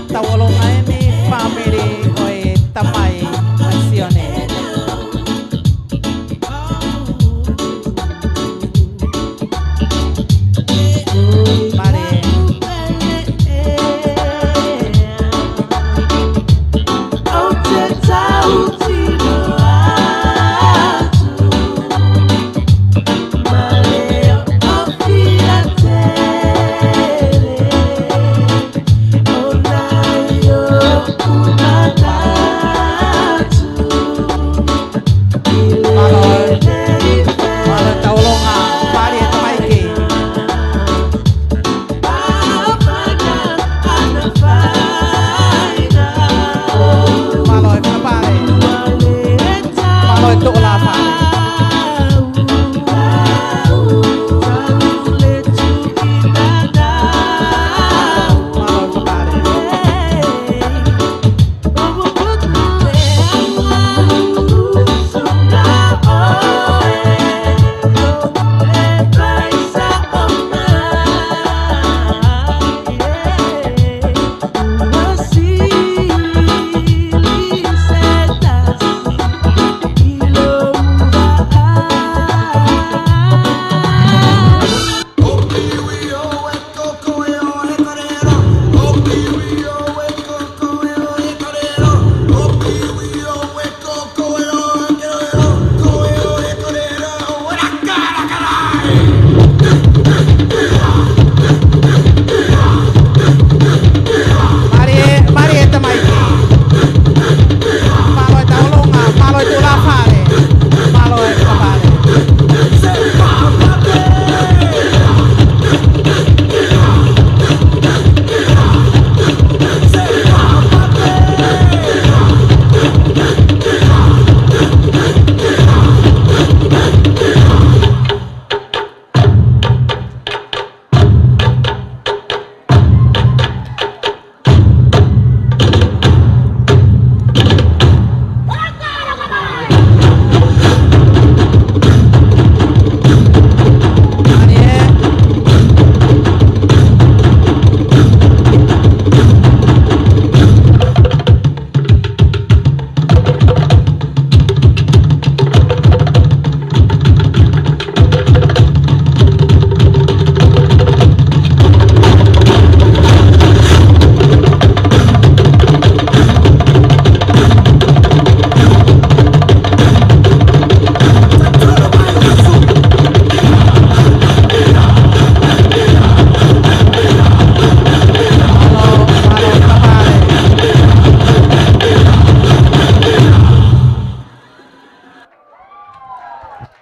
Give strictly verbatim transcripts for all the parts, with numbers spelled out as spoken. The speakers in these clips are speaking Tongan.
Tauʻolunga eni, fāmili ʻo e tamai ʻa Sione. Mālie. Mālō, mālō tauʻolunga, mālie tamaiki. Mālō e fakapale. Mālō e tuʻu lava. Mālō e fakapale. Mālie, mālie tamaiki. Mālō e tauʻolunga, mālō e tuʻu lava fale. Mālō e fakapale.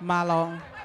Mālō.